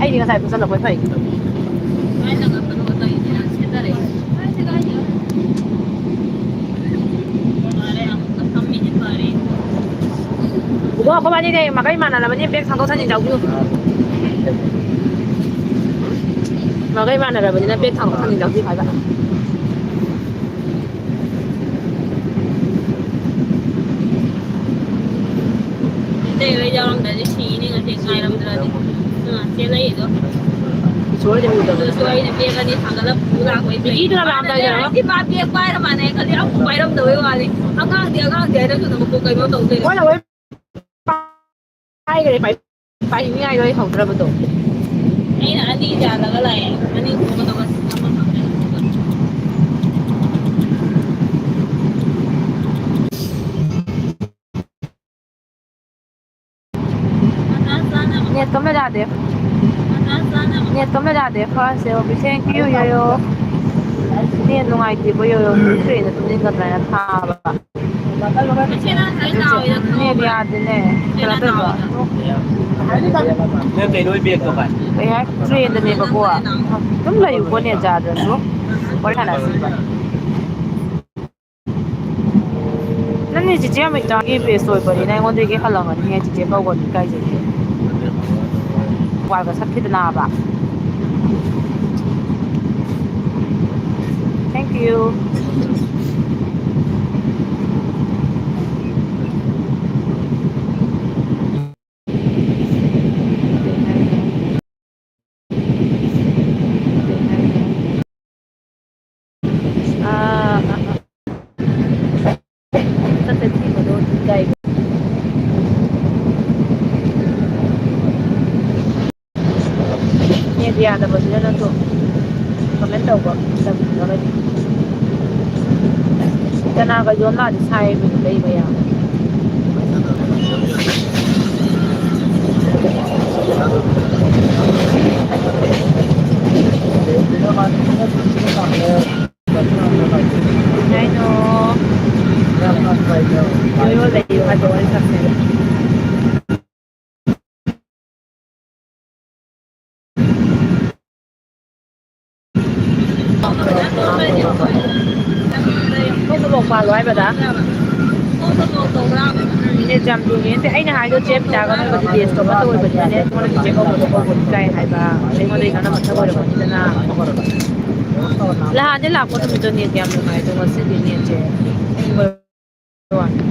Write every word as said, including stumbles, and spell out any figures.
ꯑꯩꯗꯤ ꯉꯁꯥꯏ ꯄꯨꯁꯜꯂꯛꯄ ꯐꯩ꯫ ꯏꯕꯨꯡꯉꯣ, ꯑꯩꯈꯣꯏ ꯃꯥꯅꯤꯅꯦ, ꯃꯈꯩ ꯃꯥꯟꯅꯔꯕꯅꯤ, ꯕꯦꯒ ꯊꯥꯡꯗꯣꯛ ꯊꯥꯡꯖꯤꯟ ꯇꯧꯕꯤꯌꯨ꯫ ꯃꯈꯩ ꯃꯥꯟꯅꯔꯕꯅꯤꯅ ꯕꯦꯒ ꯊꯥꯡꯗꯣꯛ ꯊꯥꯡꯖꯤꯟ ꯇꯧꯕꯤꯌꯨ ꯍꯥꯏꯕ꯫ ꯑꯇꯩ ꯂꯣꯏ ꯌꯥꯎꯔꯝꯗ꯭ꯔꯗꯤ ꯁꯤꯅꯤ ꯉꯁꯤ ꯉꯥꯏꯔꯝꯗ꯭ꯔꯗꯤ꯫ ꯑ, ꯆꯦꯜꯂꯛꯏꯗꯣ꯫ ꯏꯁꯣꯔꯗꯤ ꯎꯗꯕ꯫ ꯑꯗꯨꯁꯨ ꯑꯩꯅ ꯕꯦꯒ ꯑꯅꯤ ꯊꯥꯡꯒꯠꯂ ꯄꯨ ꯂꯥꯛꯄꯩ ꯐꯩ꯫ ꯕꯤꯖꯤꯗꯨꯅ ꯂꯥꯛꯑꯝꯗꯥꯏꯗ ꯃꯥꯅꯅꯦ, ꯍꯥꯏꯗꯤ ꯃꯥ ꯕꯦꯒ ꯄꯥꯏꯔ ꯃꯥꯅꯦ ꯈꯜꯂꯤ, ꯑꯃꯨꯛ ꯄꯥꯏꯔꯝꯗꯕꯩ ꯋꯥꯅꯤ꯫ ꯑꯉꯥꯡꯗꯤ ꯑꯉꯥꯡꯗꯤ ꯍꯥꯏꯔꯁꯨ ꯑꯗꯨꯝ ꯀꯩꯅꯣ ꯇꯧ ꯂꯩꯔꯦ꯫ ꯃꯣꯏꯅ ꯂꯣꯏ ꯄꯥꯏꯈ꯭ꯔꯦ, ꯄꯥꯏ-, ꯄꯥꯏꯅꯤꯡꯉꯥꯏ ꯂꯣꯏ ꯍꯧꯗ꯭ꯔꯕꯗꯣ꯫ ꯑꯩꯅ ꯑꯅꯤ ꯌꯥꯜꯂꯒ ꯂꯥꯛꯑꯦ꯫ ꯑꯅꯤ ꯊꯣꯡꯉꯒ ꯑꯃ ꯊꯝꯃꯦ꯫ ꯅꯦꯠ ꯀꯝꯅ ꯌꯥꯗꯦ꯫ ꯅꯦꯠ ꯀꯝꯅ ꯌꯥꯗꯦ꯫ ꯐꯥꯔꯁꯦ, ꯑꯣꯀꯦ, thank you, ꯌꯣꯌꯣ꯫ ꯅꯦꯠ ꯅꯨꯡꯉꯥꯏꯇꯦꯕꯣ, ꯌꯣꯌꯣ꯫ ꯇꯨꯝꯅꯤꯡꯒꯗ꯭ꯔꯥ ꯍꯥꯏꯅ ꯊꯥꯕ꯫ ꯅꯦꯠ ꯌꯥꯗꯦꯅꯦ꯫ ꯀꯩꯅꯣ ꯇꯧꯔꯤꯕ? ꯅꯪ ꯀꯩꯅꯣ ꯑꯣꯏ ꯕꯦꯒꯇꯣ ꯚꯥꯏ? ꯀꯩ ꯍꯥꯏ? ꯇ꯭ꯔꯦꯟꯗꯅꯦꯕꯀꯣ꯫ ꯑꯗꯨꯝ ꯂꯩꯌꯨꯀꯣ, ꯅꯦꯠ ꯌꯥꯗ꯭ꯔꯁꯨ꯫ ꯋꯥꯔꯤ ꯁꯥꯟꯅꯁꯤꯕ꯫ ꯅꯪꯅꯦ ꯆꯤꯆꯦ ꯑꯃꯤꯇꯥꯒꯤ ꯕꯦꯁ ꯑꯣꯏꯕꯅꯤꯅ ꯑꯩꯉꯣꯟꯗꯒꯤ ꯍꯜꯂꯝꯒꯅꯤꯍꯦ, ꯆꯤꯆꯦ ꯀꯧꯒꯅꯨ, ꯏꯀꯥꯏꯖꯩꯍꯦ꯫ ꯋꯥꯏꯒ ꯁꯠꯈꯤꯗꯅꯕ꯫ Thank you꯫ ꯑꯥ, ꯑꯥ, ꯑꯥ꯫ ꯆꯠꯇ ꯊꯤꯕꯗꯣ ꯏꯀꯥꯏꯕ꯫ ꯅꯦꯠ ꯌꯥꯗꯕꯁꯤꯗ ꯅꯪꯁꯨ ꯀꯃꯦꯟ ꯇꯧꯕ ꯇꯝꯃꯒꯗꯤ꯫ ꯆꯅꯥꯒ ꯌꯣꯟ ꯂꯥꯛꯑꯗꯤ ꯁꯥꯏꯕꯗꯣ ꯂꯩꯕ ꯌꯥꯕ꯫ ꯀꯩꯅꯣ? ꯌꯣ ꯌꯣ ꯂꯩꯌꯣ ꯍꯥꯏꯕ ꯋꯥꯔꯤ ꯁꯥꯁꯦ꯫ ꯄꯥꯜꯂꯣ ꯍꯥꯏꯕꯗ꯫ ꯅꯦꯠ ꯌꯥꯝ ꯂꯨꯉꯦ꯫ ꯅꯠꯇꯦ, ꯑꯩꯅ ꯍꯥꯏꯗꯣ ꯆꯦꯞ ꯇꯥꯔꯒ ꯅꯣꯏꯕꯗꯤ ꯗꯦꯁꯇꯣꯞ ꯑꯃꯠꯇ ꯑꯣꯏꯕꯅꯤꯅꯅꯦ, ꯑꯩꯉꯣꯟꯗꯒꯤ ꯆꯦꯞ ꯇꯧꯕꯗꯣ ꯀꯧꯕꯗꯤ ꯏꯀꯥꯏ ꯍꯥꯏꯕ, ꯑꯩꯉꯣꯟꯗꯒꯤ ꯉꯥꯅ ꯃꯊꯛ ꯑꯣꯏꯔꯕꯅꯤꯗꯅ꯫ ꯅꯍꯥꯟꯗꯤ ꯂꯥꯛꯄ ꯅꯨꯃꯤꯠꯇꯣ ꯅꯦꯠ ꯌꯥꯝ ꯅꯨꯡꯉꯥꯏ, ꯑꯗꯣ ꯉꯁꯤꯗꯤ ꯅꯦꯠꯁꯦ ꯊꯤꯡꯕ ꯋꯥꯅꯤ꯫